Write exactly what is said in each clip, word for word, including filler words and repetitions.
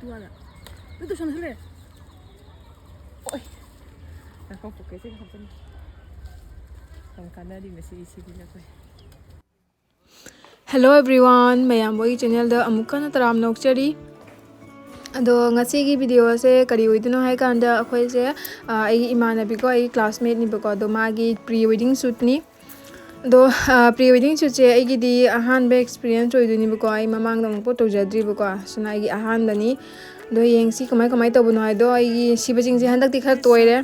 ꯑꯗꯨ ꯇꯨꯁꯟꯁꯨ ꯂꯩꯔꯦ꯫ ꯑꯣꯏ꯫ ꯉꯥꯏꯈꯣ, ꯄꯣꯀꯦꯠꯁꯦ ꯍꯥꯞꯆꯤꯟꯒꯦ꯫ ꯌꯥꯝ ꯀꯥꯟꯅꯔꯤ ꯃꯁꯤ ꯏꯁꯤꯗꯤ ꯑꯩꯈꯣꯏ꯫ Hello everyone, ꯃꯌꯥꯝ ꯍꯣꯏꯒꯤ ꯆꯦꯅꯦꯜꯗ ꯑꯃꯨꯛ ꯍꯟꯅ ꯇꯔꯥꯝꯅ ꯑꯣꯛꯆꯔꯤ꯫ ꯑꯗꯣ ꯉꯁꯤꯒꯤ ꯚꯤꯗꯤꯑꯣꯁꯦ ꯀꯔꯤ ꯑꯣꯏꯗꯣꯏꯅꯣ ꯍꯥꯏ ꯀꯥꯟꯗ ꯑꯩꯈꯣꯏꯁꯦ, ꯑ, ꯑꯩꯒꯤ ꯏꯃꯥꯟꯅꯕꯤꯀꯣ, ꯑꯩꯒꯤ ꯀ꯭ꯂꯥꯁꯃꯦꯠꯅꯤꯕꯀꯣ, ꯑꯗꯣ ꯃꯥꯒꯤ ꯄ꯭ꯔꯤ ꯋꯦꯗꯤꯡ ꯁꯨꯠꯅꯤ꯫ ꯑꯗꯣ, ꯑ, ꯄ꯭ꯔꯤ ꯋꯦꯗꯤꯡ ꯁꯨꯠꯁꯦ ꯑꯩꯒꯤꯗꯤ ꯑꯍꯥꯟꯕ ꯑꯦꯛꯁꯄꯤꯔꯤꯌꯦꯟꯁ ꯑꯣꯏꯗꯣꯏꯅꯦꯕꯀꯣ, ꯑꯩ ꯃꯃꯥꯡꯗ ꯑꯃꯨꯛꯐꯥꯎ ꯇꯧꯖꯗ꯭ꯔꯤꯕꯀꯣ, ꯁꯤꯅ ꯑꯩꯒꯤ ꯑꯍꯥꯟꯕꯅꯤ꯫ ꯑꯗꯣ ꯌꯦꯡꯁꯤ ꯀꯃꯥꯏ ꯀꯃꯥꯏ ꯇꯧꯕꯅꯣ ꯍꯥꯏꯗꯣ꯫ ꯑꯩꯒꯤ ꯁꯤꯕꯁꯤꯡꯁꯦ ꯍꯟꯗꯛꯇꯤ ꯈꯔ ꯇꯣꯏꯔꯦ,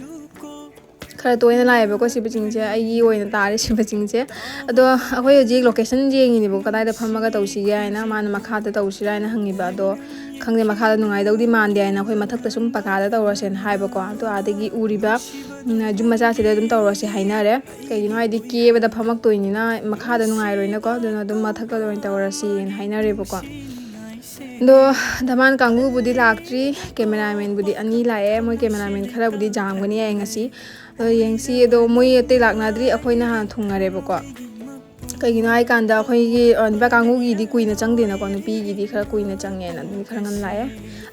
ꯈꯔ ꯇꯣꯏꯅ ꯂꯥꯛꯑꯦꯕꯀꯣ ꯁꯤꯕꯁꯤꯡꯁꯦ, ꯑꯩꯒꯤ ꯑꯣꯏꯅ ꯇꯥꯔꯦ ꯁꯤꯕꯁꯤꯡꯁꯦ꯫ ꯑꯗꯣ ꯑꯩꯈꯣꯏ ꯍꯧꯖꯤꯛ ꯂꯣꯀꯦꯁꯟ ꯌꯦꯡꯉꯤꯅꯦꯕꯀꯣ, ꯀꯗꯥꯏꯗ ꯐꯝꯃꯒ ꯇꯧꯁꯤꯒꯦ ꯍꯥꯏꯅ, ꯃꯥꯅ ꯃꯈꯥꯗ ꯇꯧꯁꯤꯔꯥ ꯍꯥꯏꯅ ꯍꯪꯉꯤꯕ꯫ ꯑꯗꯣ ꯈꯪꯗꯦ, ꯃꯈꯥꯗ ꯅꯨꯡꯉꯥꯏꯗꯧꯗꯤ ꯃꯥꯟꯗꯦ ꯍꯥꯏꯅ ꯑꯩꯈꯣꯏ ꯃꯊꯛꯇ ꯁꯨꯝ ꯄꯀꯥꯗ ꯇꯧꯔꯁꯦꯅ ꯍꯥꯏꯕꯀꯣ꯫ ꯑꯗꯣ ꯑꯥꯗꯒꯤ ꯎꯔꯤꯕ, ꯎꯝ, ꯌꯨꯝ ꯃꯆꯥꯁꯤꯗ ꯑꯗꯨꯝ ꯇꯧꯔꯁꯦ ꯍꯥꯏꯅꯔꯦ꯫ ꯀꯩꯒꯤꯅꯣ ꯍꯥꯏꯗꯤ ꯀꯦꯕꯗ ꯐꯝꯃꯛꯇꯣꯏꯅꯤꯅ ꯃꯈꯥꯗ ꯅꯨꯡꯉꯥꯏꯔꯣꯏꯅꯀꯣ, ꯑꯗꯨꯅ ꯑꯗꯨꯝ ꯃꯊꯛꯇ ꯑꯣꯏꯅ ꯇꯧꯔꯁꯤꯅ ꯍꯥꯏꯅꯔꯦꯕꯀꯣ꯫ ꯑꯗꯣ ꯙꯃꯥꯟ ꯀꯥꯡꯕꯨꯕꯨꯗꯤ ꯂꯥꯛꯇ꯭ꯔꯤ, ꯀꯦꯃꯦꯔꯥꯃꯦꯟꯕꯨꯗꯤ ꯑꯅꯤ ꯂꯥꯛꯑꯦ꯫ ꯃꯣꯏ ꯀꯦꯃꯦꯔꯥꯃꯦꯟ ꯈꯔꯕꯨꯗꯤ ꯖꯥꯝꯒꯅꯤ ꯍꯥꯏꯌꯦ ꯉꯁꯤ꯫ ꯑꯗꯣ ꯌꯦꯡꯁꯤ꯫ ꯑꯗꯣ ꯃꯣꯏ ꯑꯇꯩ ꯂꯥꯛꯅꯗ꯭ꯔꯤ, ꯑꯩꯈꯣꯏꯅ ꯍꯥꯟꯅ ꯊꯨꯡꯉꯔꯦꯕꯀꯣ꯫ ꯀꯩꯒꯤꯅꯣ ꯍꯥꯏꯀꯥꯟꯗ ꯑꯩꯈꯣꯏꯒꯤ, ꯑ, ꯅꯨꯄꯥ ꯀꯥꯡꯕꯨꯒꯤꯗꯤ ꯀꯨꯏꯅ ꯆꯪꯗꯦꯅꯀꯣ, ꯅꯨꯄꯤꯒꯤꯗꯤ ꯈꯔ ꯀꯨꯏꯅ ꯆꯪꯉꯦꯅ ꯑꯗꯨꯝ ꯈꯔ ꯉꯟꯅ ꯂꯥꯛꯑꯦ꯫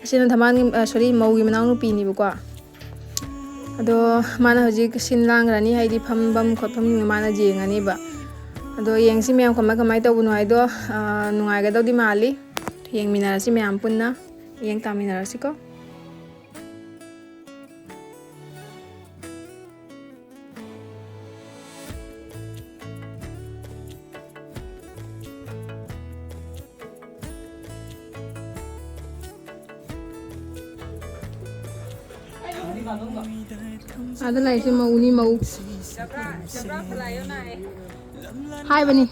ꯑꯁꯤꯅ ꯙꯃꯥꯟꯒꯤ, ꯑ, ꯁꯣꯔꯤ, ꯃꯧꯒꯤ ꯃꯅꯥꯎꯅꯨꯄꯤꯅꯦꯕꯀꯣ꯫ ꯑꯗꯣ ꯃꯥꯅ ꯍꯧꯖꯤꯛ ꯁꯤꯟ ꯂꯥꯡꯈ꯭ꯔꯅꯤ, ꯍꯥꯏꯗꯤ ꯐꯝꯐꯝ ꯈꯣꯠꯐꯝ ꯃꯥꯅ ꯌꯦꯡꯉꯅꯦꯕ꯫ ꯑꯗꯣ ꯌꯦꯡꯁꯤ ꯃꯌꯥꯝ ꯀꯃꯥꯏ ꯀꯃꯥꯏ ꯇꯧꯕꯅꯣ ꯍꯥꯏꯗꯣ, ꯑ, ꯅꯨꯡꯉꯥꯏꯒꯗꯧꯗꯤ ꯃꯥꯜꯂꯤ꯫ ꯌꯦꯡꯃꯤꯟꯅꯔꯁꯤ ꯃꯌꯥꯝ ꯄꯨꯟꯅ, ꯌꯦꯡ ꯇꯥꯃꯤꯟꯅꯔꯁꯤꯀꯣ꯫ ꯑꯥꯗ ꯂꯥꯛꯏꯁꯦ ꯃꯧꯅꯤ, ꯃꯧ꯫ ꯍꯥꯏꯕꯅꯤ꯫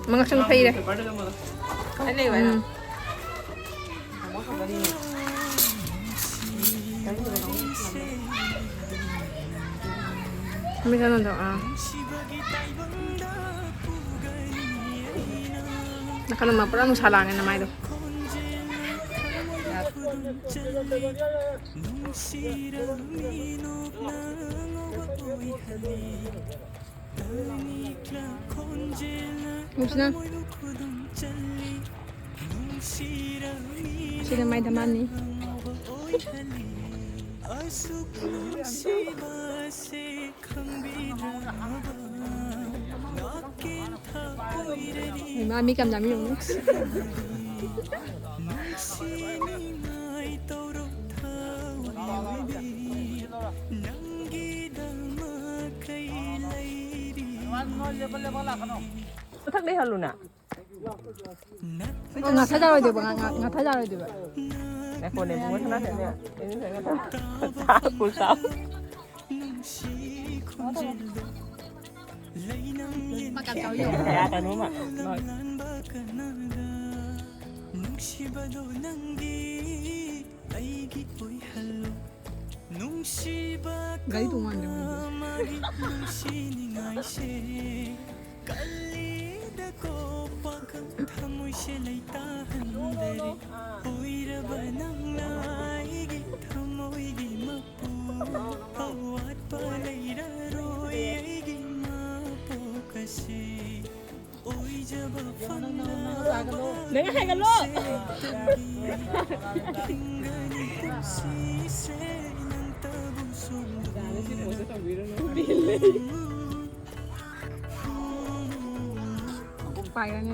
ꯃꯉꯛꯁꯝ ꯐꯩꯔꯦ꯫ ꯎꯝ꯫ ꯃꯤ ꯀꯩꯅꯣꯗꯣ, ꯑꯥ꯫ ꯅꯥꯀꯟ ꯑꯃ ꯄꯨꯔꯥ ꯅꯨꯡꯁꯥ ꯂꯥꯡꯉꯦ ꯅꯃꯥꯏꯗꯣ꯫ ꯅꯨꯡꯁꯤꯅ꯫ ꯁꯤꯅ ꯃꯥꯏ ꯗꯃꯥꯟꯅꯤ꯫ ꯃꯥ ꯃꯤ ꯀꯌꯥꯝ ꯌꯥꯝꯃꯤ ꯌꯦꯡꯉꯨꯅꯦ꯫ ꯃꯊꯛ ꯂꯩꯍꯜꯂꯨꯅ꯫ ꯑꯣ, ꯉꯥꯊꯥ ꯌꯥꯔꯣꯏꯗꯣꯏꯕ, ꯉꯥ-, ꯉꯥ-, ꯉꯥꯊꯥ ꯌꯥꯔꯣꯏꯗꯣꯏꯕ꯫ ꯉꯥꯏꯈꯣꯅꯦ, ꯏꯕꯨꯡꯉꯣ, ꯁꯅꯥ ꯁꯅꯥ꯫ ꯆꯥꯛꯄꯨ ꯆꯥꯎ꯫ ꯃꯥ ꯀꯌꯥꯝ ꯆꯥꯎ ꯌꯦꯡꯉꯣ꯫ ꯀꯌꯥ ꯀꯩꯅꯣꯃ꯫ ꯍꯣꯏ꯫ ꯒꯥꯔꯤ ꯇꯣꯡꯉꯥꯟꯗ꯭ꯔꯦ ꯃꯣꯏꯗꯤ꯫ ꯅꯪ ꯍꯥꯏꯒꯠꯂꯣ꯫ ꯄꯥꯏꯔꯅꯤ꯫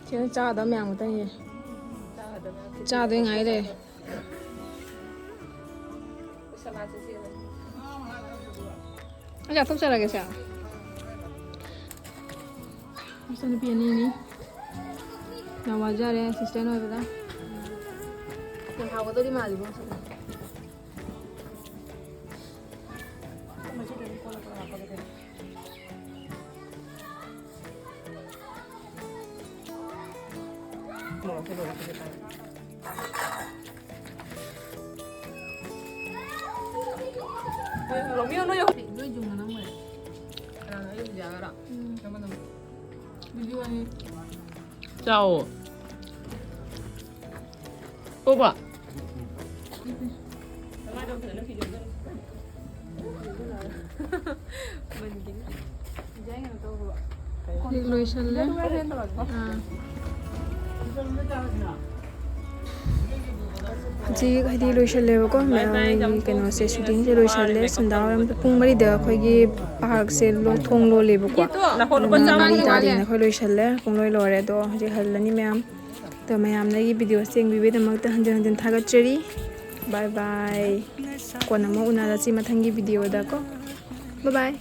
ꯁꯤꯗ ꯆꯥꯗꯕ ꯃꯌꯥꯝ ꯑꯃꯇꯪ ꯌꯦꯡ꯫ ꯆꯥꯗꯣꯏ ꯉꯥꯏ ꯂꯩꯔꯦ꯫ ꯑꯩ ꯆꯥꯊꯣꯛꯆꯔꯒꯦꯁꯦ꯫ ꯃꯆꯟꯅꯨꯄꯤ ꯑꯅꯤꯅꯤ꯫ ꯌꯥꯝ ꯋꯥꯖꯔꯦ assistant ꯑꯣꯏꯕꯗ꯫ ꯌꯥꯝ ꯍꯥꯎꯒꯗꯧꯔꯤ ꯃꯥꯜꯂꯤꯕꯣ ꯃꯁꯛꯇꯣ꯫ ꯆꯥꯎ꯫ ꯄꯣꯛꯄ꯫ ꯍꯧꯖꯤꯛ ꯂꯣꯏꯁꯜꯂꯦ꯫ ꯑꯥ꯫ ꯍꯧꯖꯤꯛ ꯍꯥꯏꯗꯤ ꯂꯣꯏꯁꯜꯂꯦꯕꯀꯣ, ꯃꯌꯥꯝꯒꯤ ꯀꯩꯅꯣꯁꯦ, ꯁꯨꯇꯤꯡꯁꯦ ꯂꯣꯏꯁꯜꯂꯦ꯫ ꯁꯟꯗꯥꯋꯥꯏꯔꯝ ꯄꯨꯡ ꯃꯔꯤꯗ ꯑꯩꯈꯣꯏꯒꯤ ꯄꯥꯔꯛꯁꯦ ꯂꯣ-, ꯊꯣꯡ ꯂꯣꯜꯂꯦꯕꯀꯣ꯫ ꯑꯗꯨꯅ ꯃꯔꯤ ꯇꯥꯗ꯭ꯔꯤꯉꯩꯗ ꯑꯩꯈꯣꯏ ꯂꯣꯏꯁꯜꯂꯦ꯫ ꯄꯨꯡ ꯂꯣꯏ ꯂꯣꯏꯔꯦ꯫ ꯑꯗꯣ ꯍꯧꯖꯤꯛ ꯍꯜꯂꯅꯤ ꯃꯌꯥꯝ꯫ ꯑꯗꯣ ꯃꯌꯥꯝꯅ ꯑꯩꯒꯤ ꯚꯤꯗꯤꯑꯣꯁꯦ ꯌꯦꯡꯕꯤꯕꯒꯤꯗꯃꯛꯇ ꯍꯟꯖꯤꯟ ꯍꯟꯖꯤꯟ ꯊꯥꯒꯠꯆꯔꯤ꯫ ꯕꯥꯏ ꯕꯥꯏ꯫ ꯀꯣꯟꯅ ꯑꯃꯨꯛ ꯎꯅꯔꯁꯤ ꯃꯊꯪꯒꯤ ꯚꯤꯗꯤꯑꯣꯗꯀꯣ꯫ ꯕꯥꯏ ꯕꯥꯏ꯫